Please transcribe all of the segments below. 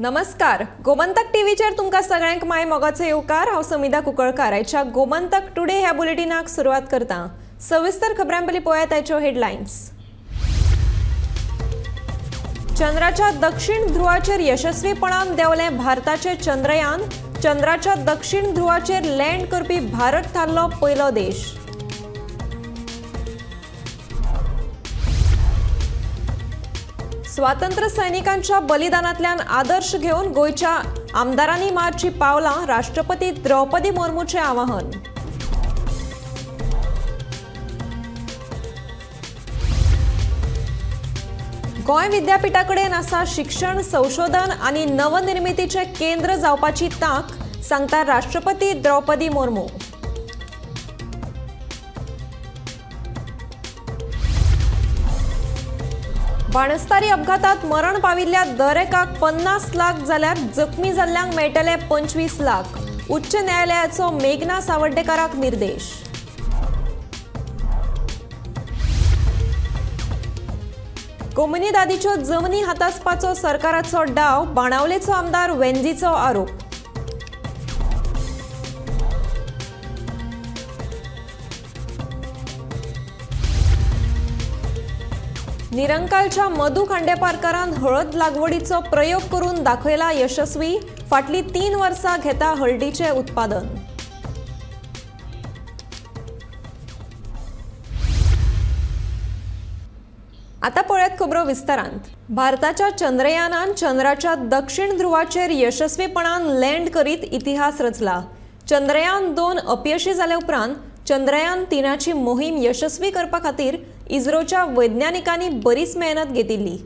नमस्कार, गोमंतक टीव्हीचेर तुमकां सगळ्यांक my मोगाचो येवकार। हांव समिधा कुंकळकार आयच्या गोमंतक टुडे ह्या बुलेटिनाक सुरवात करता। सविस्तर खबरां पयलीं पळयात आयच्यो हेडलायन्स। चंद्राच्या दक्षिण ध्रुवाचेर यशस्वीपणान देंवलें भारताचें चंद्रयान। चंद्राच्या दक्षिण ध्रुवाचेर लँड करपी भारत थारलो पयलो देश। स्वातंत्र्य सैनिकांच्या बलिदानांतल्यान आदर्श घेवन गोंयच्या आमदारांनी मारची पावलां, राष्ट्रपती द्रौपदी मुर्मूचें आवाहन। गोंय विद्यापीठा कडेन आसा शिक्षण, संशोधन आनी नवनिर्मितीचें केंद्र जावपाची तांक, सांगता राष्ट्रपती द्रौपदी मुर्मू। बाणस्तारी अपघातात मरण पाविल्ल्या दर एकाक 50 लाख जाल्यार जखमी जाल्ल्यांक मेळटले 25 लाख। उच्च न्यायालयाचो मेघना सावर्डेकाराक निर्देश। कोमुनिदादीच्यो जमनी हातासपाचो सरकाराचो डाव, बाणावलेचो आमदार वेंझीचो आरोप। निरंकालच्या मधू खांडेपारकारान हळद लागवडीचो प्रयोग करून दाखयला यशस्वी, फाटली 3 वर्सां घेता हळदीचें उत्पादन। आता पळयात खबरो विस्तारांत। भारताच्या चंद्रयानान चंद्राच्या दक्षिण ध्रुवाचेर यशस्वीपणान लँड करीत इतिहास रचला। चंद्रयान 2 अपयशी जाले उपरांत चंद्रयान 3ची मोहीम यशस्वी करपा खातीर इस्रोच्या वैज्ञानिकांनी बरीच मेहनत घेतिल्ली।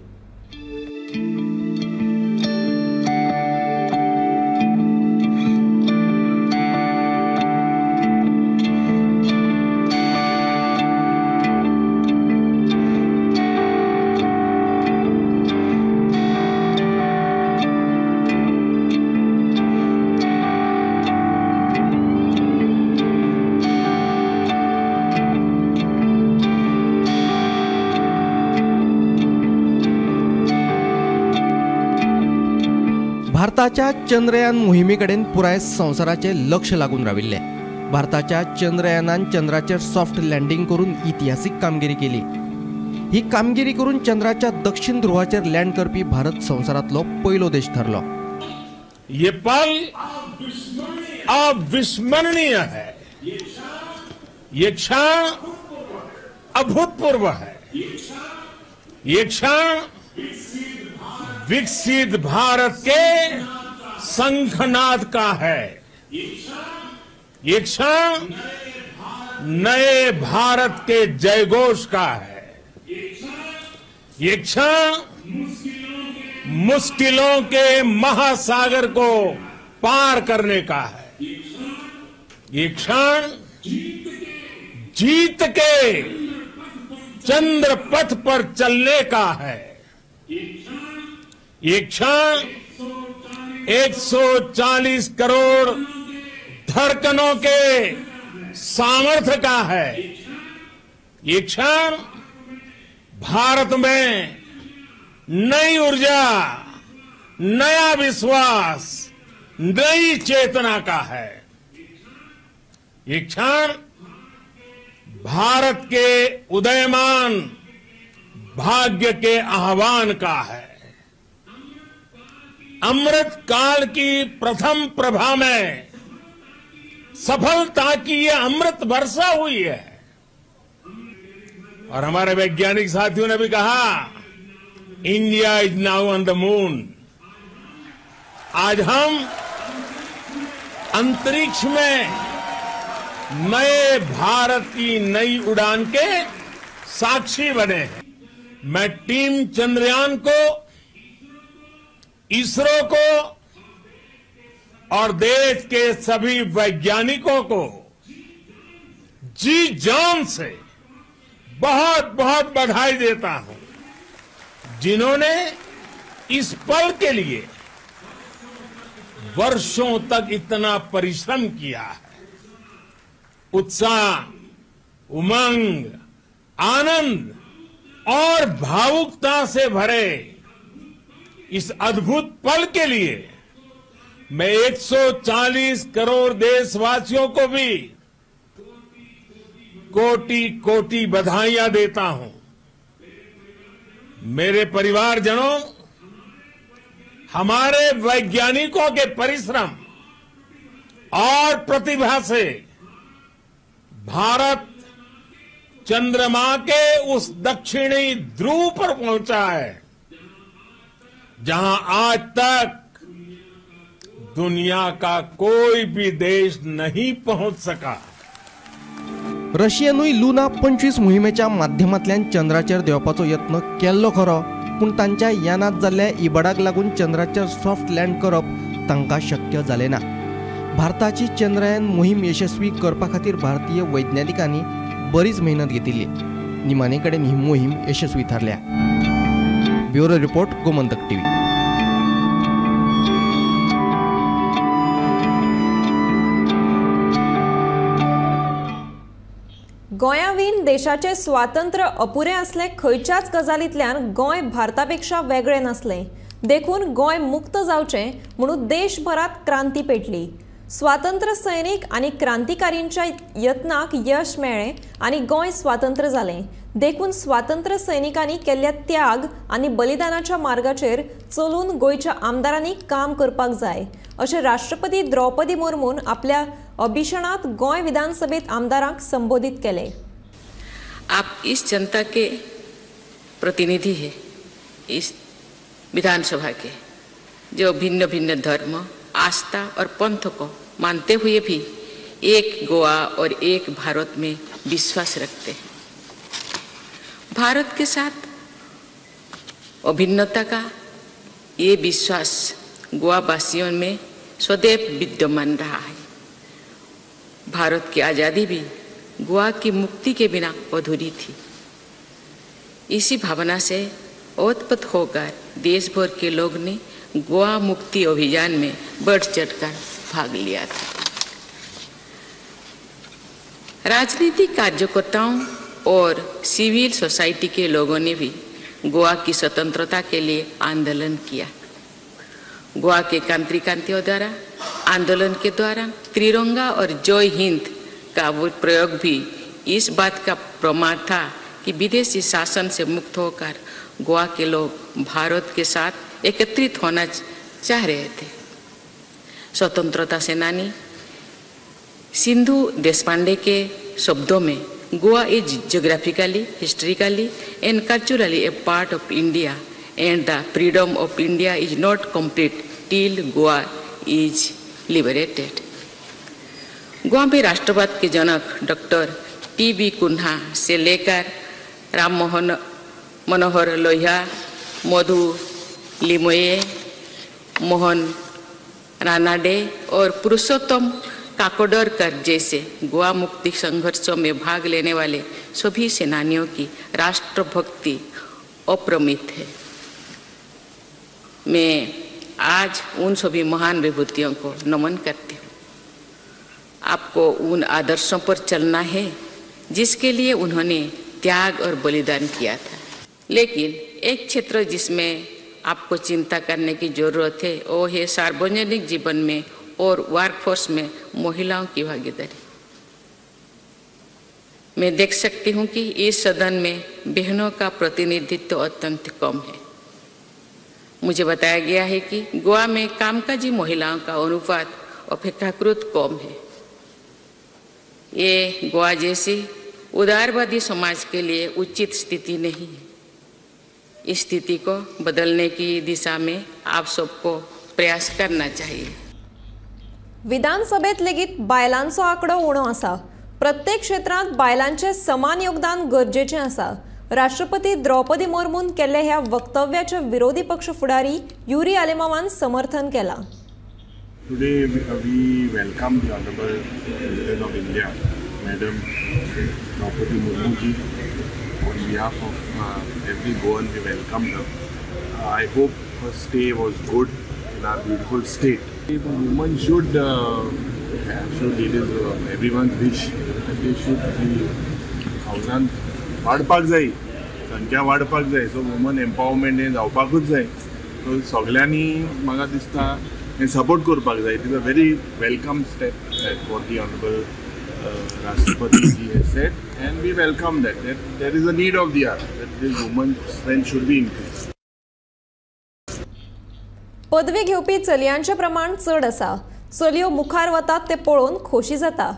भारताच्या चंद्रयान मोहिमेकडेन पुराय संवसाराचें लक्ष लागून राविल्लें। भारताच्या चंद्रयानान चंद्राचेर सॉफ्ट लँडिंग करून इतिहासीक कामगिरी केली। ही कामगिरी करून चंद्राच्या दक्षिण ध्रुवाचेर लँड करपी भारत संवसारांतलो पयलो देश ठरलो। ये पल अविस्मरणीय है, ये क्षण अभूतपूर्व है, ये क्षण विकसित भारत के शंखनाद का है, ये क्षण नए भारत के जयघोष का है, ये क्षण मुश्किलों के महासागर को पार करने का है, ये क्षण जीत के चंद्र पथ पर चलने का है, ये क्षण 140 करोड़ धड़कनों के सामर्थ्य का है, ये क्षण भारत में नई ऊर्जा, नया विश्वास, नई चेतना का है, ये क्षण भारत के उदयमान भाग्य के आह्वान का है। अमृत काल की प्रथम प्रभा में सफलता की यह अमृत वर्षा हुई है। और हमारे वैज्ञानिक साथियों ने भी कहा, India is now on the moon. आज हम अंतरिक्ष में नए भारत की नई उड़ान के साक्षी बने हैं। मैं टीम चंद्रयान को, इसरो को और देश के सभी वैज्ञानिकों को जी जान से बहुत बहुत बधाई देता हूं, जिन्होंने इस पल के लिए वर्षों तक इतना परिश्रम किया है। उत्साह, उमंग, आनंद और भावुकता से भरे इस अद्भुत पल के लिए मैं 140 करोड़ देशवासियों को भी कोटि कोटि बधाइयां देता हूं। मेरे परिवारजनों, हमारे वैज्ञानिकों के परिश्रम और प्रतिभा से भारत चंद्रमा के उस दक्षिणी ध्रुव पर पहुंचा है जहां आज तक दुनिया का कोई भी देश नहीं पहुंच सका। रशियनूय लुना 25 मोहिमेच्या माध्यमांतल्यान चंद्राचेर देंवपाचो यत्न केल्लो खरो, पूण तांच्या यानांत जाल्ल्या इबाडाक लागून चंद्राचेर सॉफ्ट लँड करप तांकां शक्य जालें ना। भारताची चंद्रयान मोहीम यशस्वी करपा खातीर भारतीय वैज्ञानिकांनी बरीच मेहनत घेतिल्ली। निमाणे कडेन ही मोहीम यशस्वी थारल्या। Bureau report, Gomantak TV. गोंयावीन देशाचे स्वातंत्र्य अपुरें आसलें खंयच्याच गजालींतल्यान गोंय भारतापेक्षा वेगळें नासलें, देखून गोंय मुक्त जावचें म्हणून देशभरात क्रांती पेटली। स्वातंत्र्य सैनिक आनी क्रांतिकारींच्या यत्नाक यश मेळ्ळें आनी गोंय स्वातंत्र्य जालें। देखून स्वातंत्र्य सैनिकांनी केल्ल्या त्याग आनी बलिदानाच्या मार्गाचेर चलून गोंयच्या आमदारांनी काम करपाक जाय अशें राष्ट्रपती द्रौपदी मुर्मून आपल्या अभिषणात गोंय विधानसभेत आमदारांक संबोधित केले। आप इस जनता के प्रतिनिधि हैं, इस विधानसभा के, जो भिन्न भिन्न धर्म, आस्था और पंथ को मानते हुए भी एक गोवा और एक भारत में विश्वास रखते हैं। भारत के साथ अभिन्नता का ये विश्वास गोवा वासियों में सदैव विद्यमान रहा है। भारत की आज़ादी भी गोवा की मुक्ति के बिना अधूरी थी। इसी भावना से ओतप्रोत होकर देश भर के लोग ने गोवा मुक्ति अभियान में बढ़ चढ़कर भाग लिया था। राजनीतिक कार्यकर्ताओं और सिविल सोसाइटी के लोगों ने भी गोवा की स्वतंत्रता के लिए आंदोलन किया। गोवा के क्रांतिकारियों द्वारा आंदोलन के द्वारा त्रिरंगा और जय हिंद का वो प्रयोग भी इस बात का प्रमाण था कि विदेशी शासन से मुक्त होकर गोवा के लोग भारत के साथ एकत्रित होना चाह रहे थे। स्वतंत्रता सेनानी सिंधु देशपांडे के शब्दों में, Goa is geographically, historically and culturally a part of India and the freedom of India is not complete till Goa is liberated. Goa में राष्ट्रवाद के जनक डॉक्टर टी.बी. कुन्हा से लेकर राम मोहन मनोहर लोहिया, मधु लिमये, मोहन रानाडे और पुरुषोत्तम काकोडकर जैसे गोवा मुक्ति संघर्षों में भाग लेने वाले सभी सेनानियों की राष्ट्रभक्ति अप्रमित है। मैं आज उन सभी महान विभूतियों को नमन करती हूँ। आपको उन आदर्शों पर चलना है जिसके लिए उन्होंने त्याग और बलिदान किया था। लेकिन एक क्षेत्र जिसमें आपको चिंता करने की जरूरत है वो है सार्वजनिक जीवन में और वर्कफोर्स में महिलाओं की भागीदारी। मैं देख सकती हूँ कि इस सदन में बहनों का प्रतिनिधित्व अत्यंत कम है। मुझे बताया गया है कि गोवा में कामकाजी महिलाओं का अनुपात अपेक्षाकृत कम है। ये गोवा जैसी उदारवादी समाज के लिए उचित स्थिति नहीं है। इस स्थिति को बदलने की दिशा में आप सबको प्रयास करना चाहिए। विधानसभेत लेगीत बायलांचो आंकडो उणो आसा। प्रत्येक क्षेत्रांत बायलांचें समान योगदान गरजेचें आसा। राष्ट्रपती द्रौपदी मुर्मून केल्ल्या ह्या वक्तव्याचे विरोधी पक्ष फुडारी युरी आलेमावान समर्थन केलां। Today we welcome the Honorable President of India, Madam Draupadi Murmu ji. On behalf of every Goan, we welcome her. I hope her stay was good in our beautiful state. Women should it is everyone's wish that they should be हावसान वाडपाक जाय, संख्या वाडपाक जाय. So woman empowerment हें जावपाकूच जाय. सगळ्यांनी म्हाका दिसता हें सपोर्ट करपाक जाय. It is a very welcome step that what the honourable Rashtrapati ji has said, and we welcome that. There is a need of the hour that this woman strength should be increase. पदवी घेवपी चलयांचें प्रमाण चड आसा. चलयो मुखार वतात ते पळोवन खोशी जाता.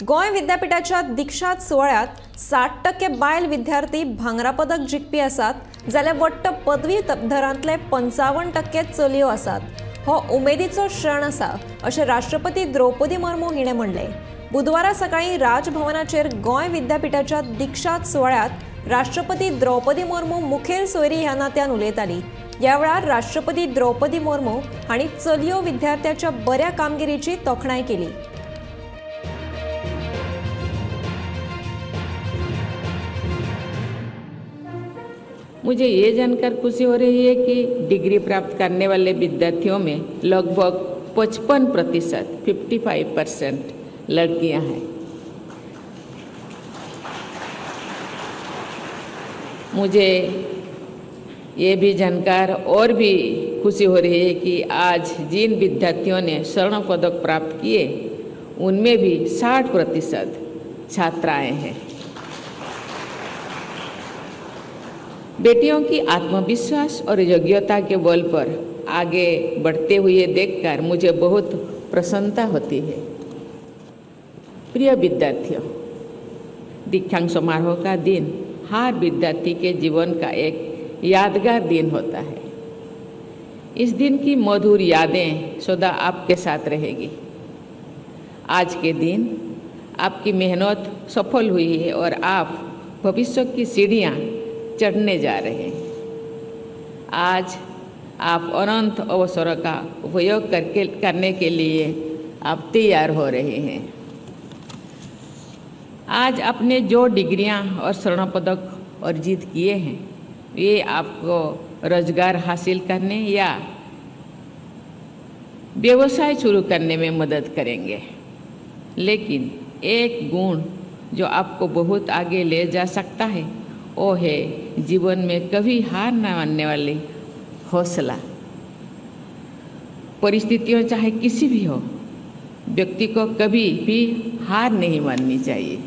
गोंय विद्यापीठाच्या दीक्षांत सुवाळ्यांत 60% बायल विद्यार्थी भांगरा पदक जिखपी आसात, जाल्यार वट्ट पदवी दरांतले 55% चलयो आसात. हो उमेदीचो क्षण आसा अशें राष्ट्रपती द्रौपदी मुर्मू हिणें म्हणलें. बुधवारा सकाळीं राजभवनाचेर गोंय विद्यापीठाच्या दीक्षांत सुवाळ्यांत राष्ट्रपती द्रौपदी मुर्मू मुखेल सोयरी ह्या नात्यान उलयताली. ह्या वेळार राष्ट्रपती द्रौपदी मुर्मू हांणी चलयो विद्यार्थ्याच्या बऱ्या कामगिरीची तोखणाय केली. मुझे ये जानकर खुशी हो रही है कि डिग्री प्राप्त करने वाले विद्यार्थियों में लगभग 55% 55% लड़कियां हैं। मुझे ये भी जानकर और भी खुशी हो रही है कि आज जिन विद्यार्थियों ने स्वर्ण पदक प्राप्त किए उनमें भी 60% छात्राएं हैं। बेटियों की आत्मविश्वास और योग्यता के बल पर आगे बढ़ते हुए देखकर मुझे बहुत प्रसन्नता होती है। प्रिय विद्यार्थियों, दीक्षांत समारोह का दिन हर विद्यार्थी के जीवन का एक यादगार दिन होता है। इस दिन की मधुर यादें सदा आपके साथ रहेगी। आज के दिन आपकी मेहनत सफल हुई है और आप भविष्य की सीढ़ियाँ चढ़ने जा रहे हैं। आज आप अनंत अवसरों का उपयोग करके करने के लिए आप तैयार हो रहे हैं। आज आपने जो डिग्रियां और स्वर्ण पदक अर्जित किए हैं ये आपको रोजगार हासिल करने या व्यवसाय शुरू करने में मदद करेंगे। लेकिन एक गुण जो आपको बहुत आगे ले जा सकता है वो है जीवन में कभी हार न मानने वाली हौसला। परिस्थितियों चाहे किसी भी हो, व्यक्ति को कभी भी हार नहीं माननी चाहिए।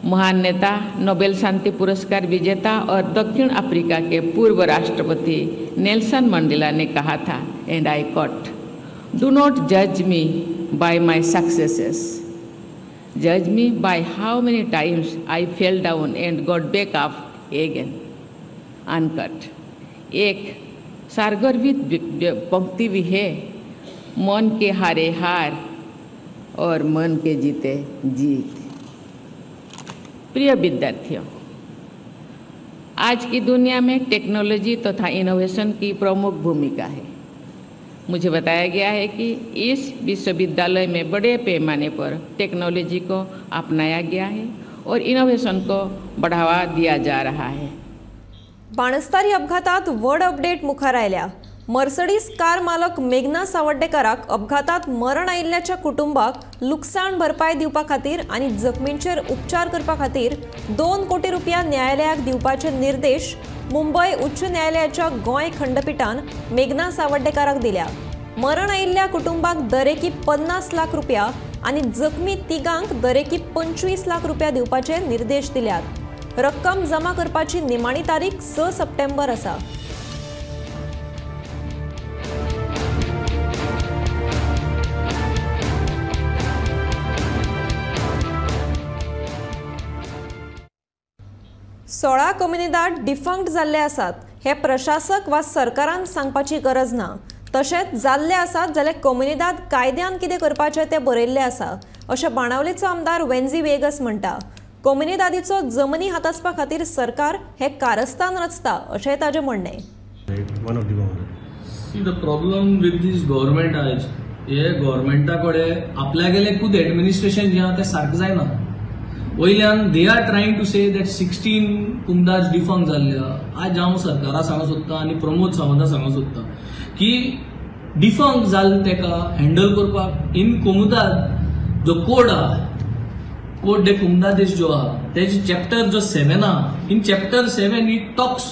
महान नेता, नोबेल शांति पुरस्कार विजेता और दक्षिण अफ्रीका के पूर्व राष्ट्रपति नेल्सन मंडेला ने कहा था, and I quote, do not जज me by my successes, जज me by how many times I fell down and got back up again, unquote. एक सारगर्भित पंक्ति भी है, मन के हारे हार और मन के जीते जीत। प्रिय विद्यार्थियों, आज की दुनिया में टेक्नोलॉजी तथा इनोवेशन की प्रमुख भूमिका है। मुझे बताया गया है कि इस विश्वविद्यालय में बड़े पैमाने पर टेक्नोलॉजी को अपनाया गया है और इनोवेशन को बढ़ावा दिया जा रहा है। बाणस्तारी अपघातात व्हड अपडेट मुखार आयल्या। मर्सडीज कार मालक मेघना सावर्डेकाराक अपघातात मरण आयिल्ल्याच्या कुटुंबाक लुकसाण भरपाय दिवपा खातीर आनी जखमींचेर उपचार करपा खातीर 2 कोटी रुपया न्यायालयाक दिवपाचे निर्देश मुंबय उच्च न्यायालयाच्या गोंय खंडपीठान मेघना सावर्डेकाराक दिल्या। मरण आयिल्ल्या कुटुंबाक दरेकी 50 लाख रुपया आनी जखमी तिगांक दरेकी 25 लाख रुपया दिवपाचे निर्देश दिल्यात। रक्कम जमा करपाची निमाणी तारीख 6 सप्टेंबर आसा। सोळा कोमुनिदाद डिफंक्ट जाल्ले आसात हे प्रशासक वा सरकारान सांगपाची गरज ना। तशेंच जाल्ले आसात जाल्यार कोमुनिदाद कायद्यान कितें करपाचें तें बरयल्लें आसा अशें बाणावलेचो आमदार वेन्झी वेगस म्हणटा। कोमुनिदादीचो जमनी हातासपा खातीर सरकार हे कारस्थान रचता अशें ताजें म्हणणें। See the problem with this government आयज हे गव्हर्मेंटा कडेन आपल्यागेलें खूद एडमिनिस्ट्रेशन जें आहा तें सारकें जायना। वयल्यान they are trying to say that 16 कुमदाज defunct जाल्ले आहा। आज हांव सरकारा सांगूंक सोदतां आनी प्रमोद सावंता सांगूंक सोदतां की डिफंक्ट जालें तेका हँडल करपाक इन कोमुदाद जो कोड आहा, कोड दे कुमदादेश जो आहा तेजे चॅप्टर जो 7 आहा, in chapter 7 it talks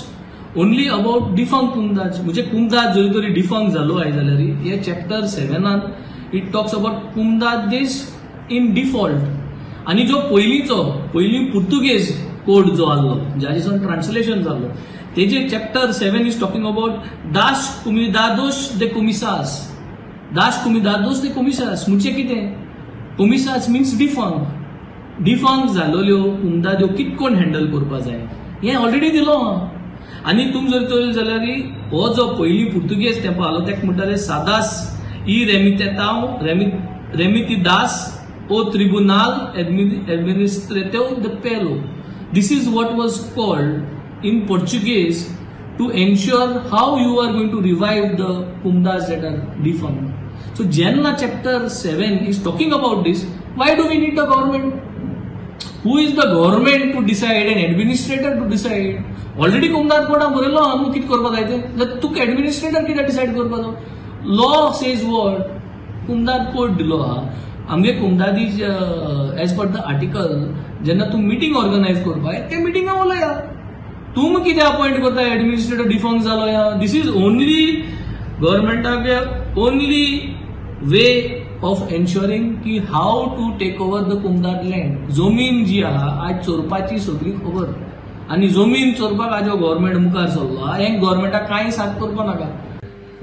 only about defunct comunidades. म्हणजे कुमदाद जरी तरी डिफंक जालो आयज जाल्यार हे chapter 7 it talks about comunidades in default. आनी जो पयलीं पुर्तुगेज कोड जो आहलो जाजेसून ट्रान्सलेशन जाल्लो तेजे chapter 7 is talking about das comunidades de comisas. Das comunidades de comisas म्हणजे कितें? कोमिसास मिन्स डिफंक. डिफंक जालोल्यो कुमदाद्यो कित कोण हँडल करपा जाय हें ऑलरेडी दिलो. आनी तुम जर चोयल जाल्यार हो जो पयलीं पुर्तुगेज तेंपो आहलो तेका म्हणटाले सादास ई रेमितेताव रेमितीदास ओ त्रिबुनाल एडमिनिस्ट्रेटिव the पेलो. This is what was called in Portuguese to ensure how you are going to revive the comunidades that are defunct. So जेन्ना chapter 7 is talking about this, why do we need the government? Who is the government to decide and administrator to decide? Already कुमदाद कोडा बरयलो आमी कितें करपाक जाय तें, तुका administrator कितें decide करपाचो? लॉ सेज what? कुमदाद कोड दिलो आहा आमगे कुमदादी एज पर the article. जेन्ना तूं मिटींग ऑर्गनायज करपाक ते मिटिंगा उलया, तूं कितें अपॉयंट करता एडमिनिस्ट्रेटर डिफंक जालो या? This is only गव्हर्मेंटाक only way of ensuring की how to take over the comunidade land. जमीन जी आहा आज चोरपाची सगळी खबर आनी जमीन चोरपाक आज गव्हर्मेंट मुखार सरलो. हें गव्हर्मेंटाक कांय साथ करपा नाका.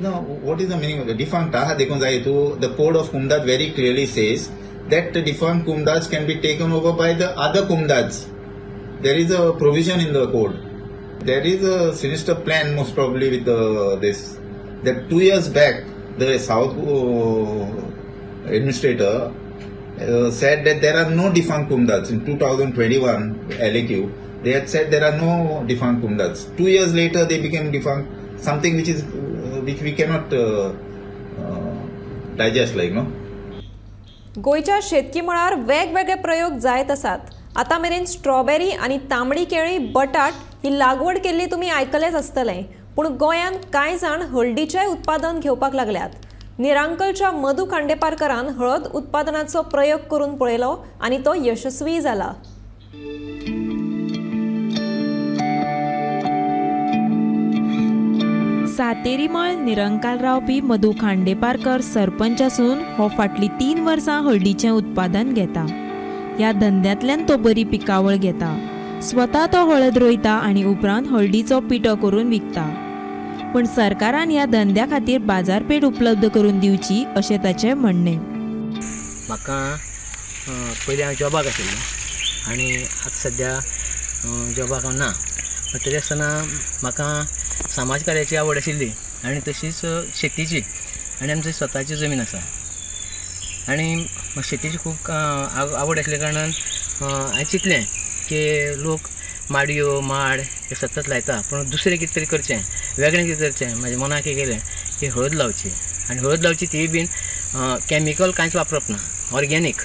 No, what is the meaning of the defunct? आहा देखून जाय तूं, the code of comunidade very clearly says that the defunct comunidades can be taken over by the other comunidades. There is a provision in the code. There is a sinister plan most probably with this. That 2 years back, the South administrator said that there are no defunct comunidades. In 2021 LAQ, they had said there are no defunct comunidades. 2 years later, they became defunct. Something which is which we cannot digest, like no. गोंयच्या शेतकी मळार वेगवेगळे प्रयोग जायत आसात. आतां मेरेन strawberry आनी तांबडी केळी, बटाट ही लागवड केल्ली तुमी आयकलेच आसतलें. पूण गोंयांत कांय जाण हळदीचें उत्पादन घेवपाक लागल्यात. निरांकलच्या मधू खांडेपारकरान हळद उत्पादनाचो प्रयोग करून पळयलो आनी तो यशस्वी जाला. सातेरीमळ निरंकाल रावपी मधू खांडेपारकर सरपंच आसून हो फाटलीं 3 वर्सां हळदीचें उत्पादन घेता. ह्या धंद्यांतल्यान तो बरी पिकावळ घेता. स्वता तो हळद रोयता आनी उपरांत हळदीचो पिठो करून विकता. पूण सरकारान ह्या धंद्या खातीर बाजारपेठ उपलब्ध करून दिवची अशें ताचें म्हणणें. म्हाका पयलीं हांव जॉबाक आशिल्लें आनी आतां सद्या जॉबाक हांव ना. तरी आसतना म्हाका समाज कार्याची आवड आशिल्ली आनी तशीच शेतीची, आनी आमची स्वताची जमीन आसा आनी शेतीची खूब आवड आसल्या कारणान हांवें चिंतलें की लोक माडयो माड हे सतत लायता, पूण दुसरें कितें तरी करचें, वेगळें कितें करचें. म्हाज्या मनाक एक येयलें की हळद लावची, आनी हळद लावची ती बीन कॅमिकल कांयच वापरप ना, ऑर्गेनीक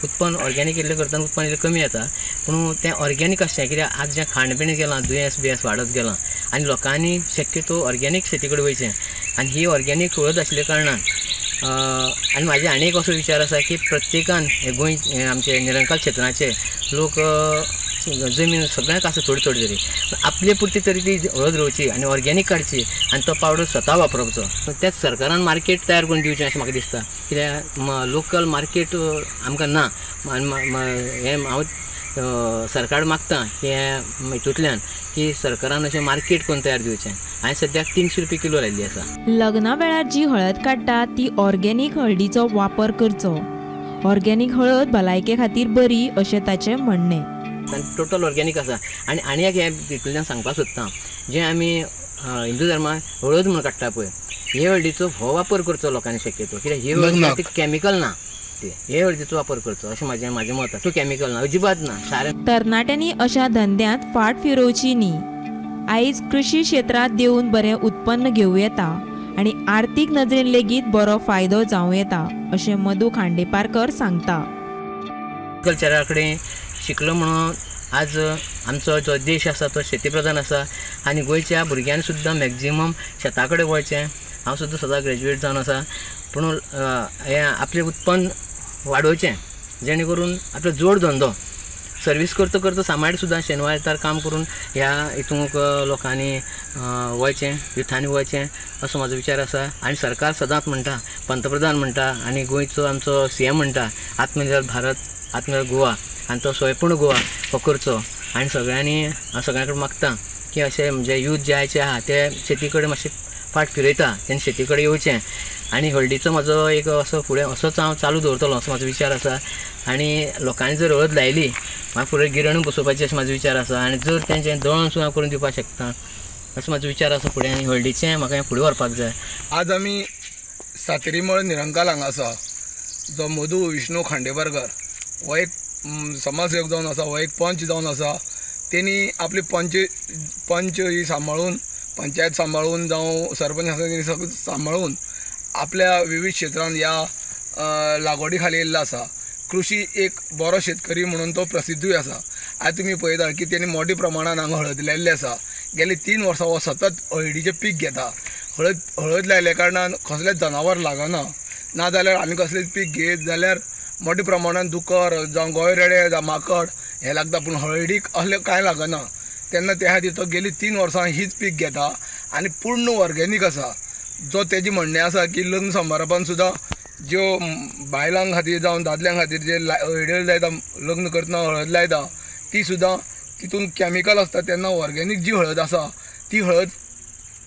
उत्पन्न. ऑर्गेनीक इल्लें करतना उत्पन्न इल्लें कमी येता, पूण तें ऑर्गेनीक आसचें. कित्याक आज जें खाण पिणें गेलां, दुयेंस बियेंस वाडत गेलां आनी लोकांनी शक्यतो ऑर्गेनीक शेती कडेन वयचें. आनी ही ऑर्गेनीक हळद आशिल्ल्या कारणान आनी म्हाजे आनी एक असो विचार आसा की प्रत्येकान हे गोंय आमचे निरंकाल क्षेत्राचे लोक जमीन सगळ्यांक आसा थोडी थोडी तरी आपले पुरती तरी ती हळद रोवची आनी ऑर्गेनीक काडची आनी तो पावडर स्वता वापरचो. त्याच सरकारान मार्केट तयार करून दिवचें अशें म्हाका दिसता. कित्याक लोकल मार्केट आमकां ना. हें हांव सरकार मागता हें हितूंतल्यान की सरकारान अशें मार्केट करून तयार दिवचें. हांवें सद्याक 300 रुपया किलो लायिल्ली आसा. लग्ना वेळार जी हळद काडटा ती ऑर्गेनीक हळदीचो वापर करचो. ऑर्गेनीक हळद भलायके खातीर बरी अशें ताचें म्हणणें. आनी टोटल ऑर्गेनीक आसा. आनी आनी एक हें हितूंतल्यान सांगपाक सोदता, जें आमी हिंदू धर्मांत हळद म्हूण काडटा पळय, हे हळदीचो हो वापर करचो लोकांनी शक्यतो. कित्याक ही हळद कॅमिकल ना, हे हळदीचो वापर करचो अशें म्हाजें म्हाजें मत. तूं कॅमिकल ना, अजिबात ना. सारें तरणाट्यांनी अशा धंद्यांत फाट फिरोवची न्ही. आयज कृषी क्षेत्रांत देंवून बरें उत्पन्न घेवं येता आनी आर्थीक नदरेन लेगीत बरो फायदो जावं येता अशें मधू खांडेपारकर सांगता. कल्चरा कडेन शिकलो म्हणून आज आमचो जो देश आसा तो शेती प्रधान आसा आनी गोंयच्या भुरग्यांनी सुद्दां मॅक्झिमम शेता कडेन वळचें. हांव सुद्दां स्वता ग्रॅज्युएट जावन आसा, पूण हें आपलें उत्पन्न वाडोवचें जेणे करून आपलो जोड धंदो सर्वीस करता करता सांबाळ सुद्दां शेनवार आयतार काम करून ह्या हितूंक लोकांनी वयचें, युथांनी वयचें असो म्हाजो विचार आसा. आनी सरकार सदांच म्हणटा, पंतप्रधान म्हणटा आनी गोंयचो आमचो CM म्हणटा आत्मनिर्भर भारत, आत्मनिर्भर गोवा, आनी तो स्वयंपूर्ण गोवा हो करचो. आनी सगळ्यांनी हांव सगळ्यां कडेन मागता की अशें म्हणजे यूथ जे आयचे आहा ते शेती कडेन मातशें फाट फिरयता, तेन्ना शेती कडेन येवचें. आनी हळदीचो म्हाजो एक असो फुडें असोच हांव चालू दवरतलो असो म्हाजो विचार आसा. आनी लोकांनी जर हळद लायली म्हाका फुडें गिरणूय बसोवपाची अशें म्हाजो विचार आसा. आनी जर तेंचें दळण सुद्दां करून दिवपाक शकता असो म्हाजो विचार आसा फुडें. आनी हळदीचें म्हाका हें फुडें व्हरपाक जाय. आज आमी सातेरीमळ निरंकाल हांगा आसा, जो मधू विष्णू खांडेपारकर हो एक समाजसेवक जावन आसा, हो एक पंच जावन आसा. तेणी आपली पंच ही सांबाळून, पंचायत सांबाळून जावं सरपंच आसा तेणी सगळें सांबाळून आपल्या विविध क्षेत्रांत ह्या लागवडी खाली येयल्लो आसा. कृषी एक बरो शेतकरी म्हणून तो प्रसिद्धूय आसा. आयज तुमी पळयता की तेणी मोठ्या प्रमाणान हांगा हळद लायिल्ली आसा. गेली 3 वर्सां हो सतत हळदीचें पीक घेता. हळद लायल्या कारणान कसलेंच जनावर लागना, ना जाल्यार आनी कसलेंच पीक घेत जाल्यार मोठ्या प्रमाणान दुकर जावं गोंय रेडे जावं माकड हें लागता, पूण हळदीक असलें कांय लागना. तेन्ना त्या खातीर तो गेली 3 वर्सां हीच पीक घेता आनी पूर्ण ऑर्गेनीक आसा. जो तेजी म्हणणें आसा की लग्न समारंभान सुद्दां ज्यो बायलां खातीर जावं दादल्यां खातीर जे हळद लायता, लग्न करतना हळद लायता, ती सुद्दां तितून कॅमिकल आसता, तेन्ना ऑर्गेनीक जी हळद आसा ती हळद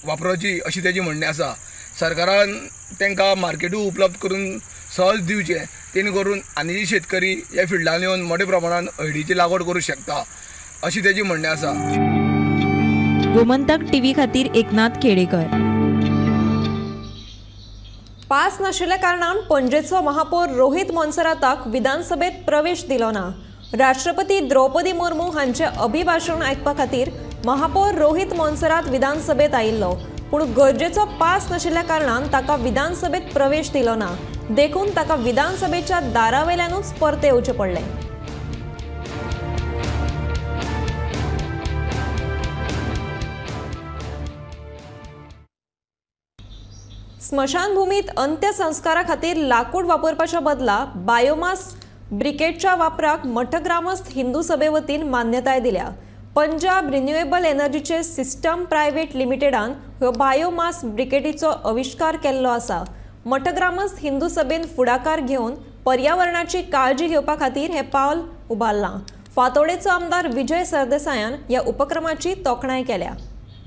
वापरची अशी तेजी म्हणणें आसा. सरकारान तांकां मार्केटूय उपलब्ध करून सहज दिवचें, तेणी करून आनी शेतकरी ह्या फिल्डान येवन मोठ्या प्रमाणान हळदीची लागवड करूं शकता अशी तेजी म्हणणें आसा. गोमंतक टीव्ही खातीर एकनाथ खेडेकर. पास नाशिल्ल्या कारणान पणजेचो महापौर रोहित मोन्सेराताक विधानसभेत प्रवेश दिलो ना. राष्ट्रपती द्रौपदी मुर्मू हांचे अभिभाषण आयकपा खातीर महापौर रोहित मोन्सेरात विधानसभेत आयिल्लो, पूण गरजेचो पास नाशिल्ल्या कारणान ताका विधानसभेत प्रवेश दिलो ना. देखून ताका विधानसभेच्या दारावेल्यानूच परते येवचें पडलें. स्मशानभूमीत अंत्यसंस्कारा खातीर लाकूड वापरपाच्या बदला बायोमास ब्रिकेटच्या वापराक मठग्रामस्थ हिंदू सभे वतीन मान्यताय दिल्या. पंजाब रिन्युएबल एनर्जीचे सिस्टम प्रायव्हेट लिमिटेडान ह्यो बायोमास ब्रिकेटीचो आविश्कार केल्लो आसा. मठग्रामस्थ हिंदू सभेन फुडाकार घेवन पर्यावरणाची काळजी घेवपा खातीर हें पावल उबारलां. फातोडेचो आमदार विजय सरदेसायान ह्या उपक्रमाची तोखणाय केल्या.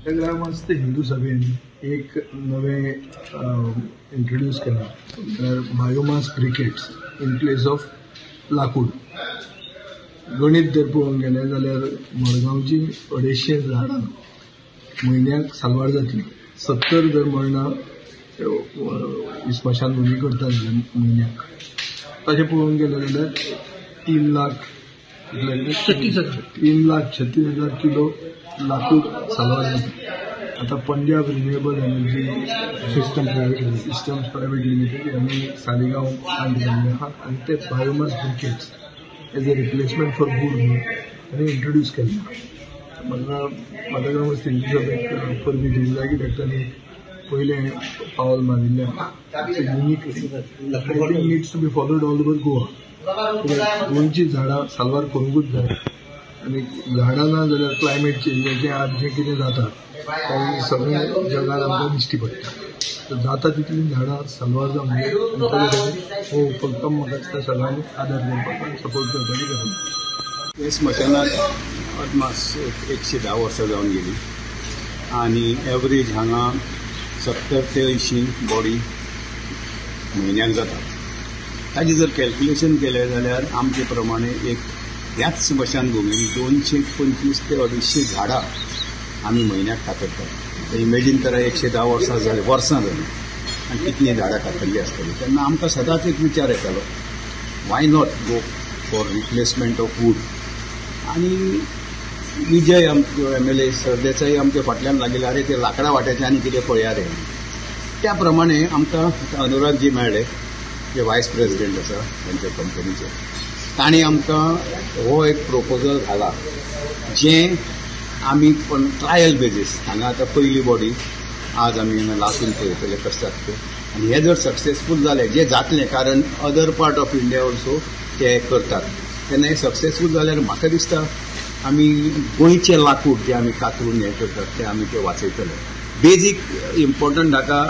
मठग्रामस्थ हिंदू सभेन एक नवें इंट्रोड्यूस केलां म्हळ्यार biomass briquettes in place of लाकूड. गणीत जर पळोवंक गेलें जाल्यार मडगांवची 250 झाडां म्हयन्याक साल्वार जातली. 70 जर मरणां स्मशानभूमी करता जाल्यार म्हयन्याक, तशें पळोवंक गेलें जाल्यार 3,36,000 किलो लाकूड साल्वार जाता. आतां Punjab renewable energy systems private limited ह्यांनी सालिगांव प्लांट घाल्ले आहा आनी ते biomass briquettes as a replacement for wood म्हणून तांणी इंट्रोड्यूस केल्लें. म्हाका मठग्रामस्थ हिंदू सभेक परबीं दिवंक जाय कित्याक तांणी पयलें पावल मारिल्लें आहा. It's a unique thing, needs to be followed all over Goa. कित्याक गोंयचीं झाडां साल्वार करूंकूच जाय आनी झाडां ना जाल्यार क्लायमेट चेंजाचें आज जें कितें जाता तें सगळें जगार आमकां दिश्टी पडटा. तर जाता तितलीं झाडां साल्वार जावंक जाय आनी ताजे खातीर हो उपक्रम म्हाका दिसता सगळ्यांनी आदार करपाक आनी सपोर्ट करपाची गरज. हे स्मशानात अदमास 110 वर्सां जावन गेली आनी एवरेज हांगा 70 ते 80 बॉडी म्हयन्याक जातात. ताजें जर कॅल्क्युलेशन केलें जाल्यार आमचे प्रमाणे एक ह्याच स्मशानभुमीन 225 ते 250 झाडां आमी म्हयन्याक कातरतात. इमेजीन करा 110 वर्सां जालीं आनी कितलीं झाडां कातरलीं आसतलीं. तेन्ना आमकां सदांच एक विचार येतालो, why not go for replacement of wood. आनी विजय आमचो MLA Sardesai आमच्या फाटल्यान लागिल्ले, आरे ते लाकडां वाट्याचें आनी कितें पळया रे. त्या प्रमाणे आमकां अनुराग जी मेळ्ळे, जे वायस प्रेसिडेंट आसा तांच्या कंपनीचे, तांणी आमकां हो एक प्रोपोजल घाला जें आमी पण ट्रायल बेजीस हांगा आतां पयली बॉडी आज आमी हांगा लासून पळयतले कशें जाता तें. आनी हें जर सक्सेसफूल जालें, जें जातलें, कारण other part of India also ते करतात, तेन्ना हें सक्सेसफूल जाल्यार म्हाका दिसता आमी गोंयचें लाकूड जें आमी कातरून हें करतात तें आमी तें वाचयतले. बेजीक इम्पॉर्टंट हाका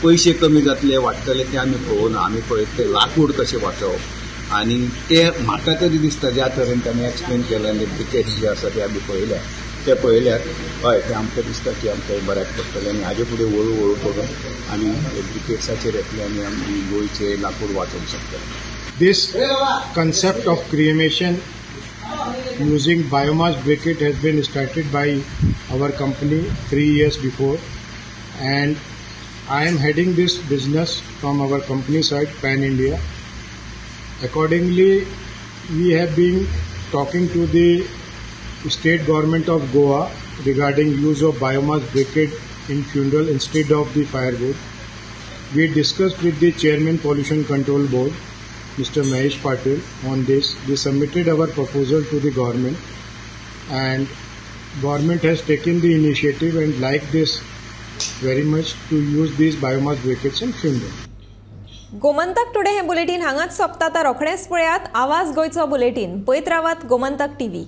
पयशे कमी जातले वाडटले ते आमी पळोवना, आमी पळयत तें लाकूड कशें वाचोवप. आनी ते म्हाका तरी दिसता ज्या तरेन ताणें एक्सप्लेन केलें आनी ब्रिकेट्स जे आसा ते आमी पळयल्या ते पळयल्यार हय तें आमकां दिसता की आमकां बऱ्याक पडटलें आनी हाजे फुडें हळू हळू करून आमी ब्रिकेट्साचेर येतले आनी आमी गोंयचें लाकूड वाचोवंक शकतले. This concept of cremation using biomass briquette has been started by our company 3 years before, and I am heading this business from our company side pan India. Accordingly, we have been talking to the state government of Goa regarding use of biomass briquette in funeral instead of the firewood. We discussed with the chairman Pollution Control Board, Mr. Mahesh Patil, on this. We submitted our proposal to the government, and government has taken the initiative and liked this very much to use these biomass briquettes in funeral. Gomantak today हे bulletin हांगाच सोंपता. आतां रोखडेंच पळयात आवाज गोंयचो bulletin. पळयत रावात गोमंतक टीव्ही.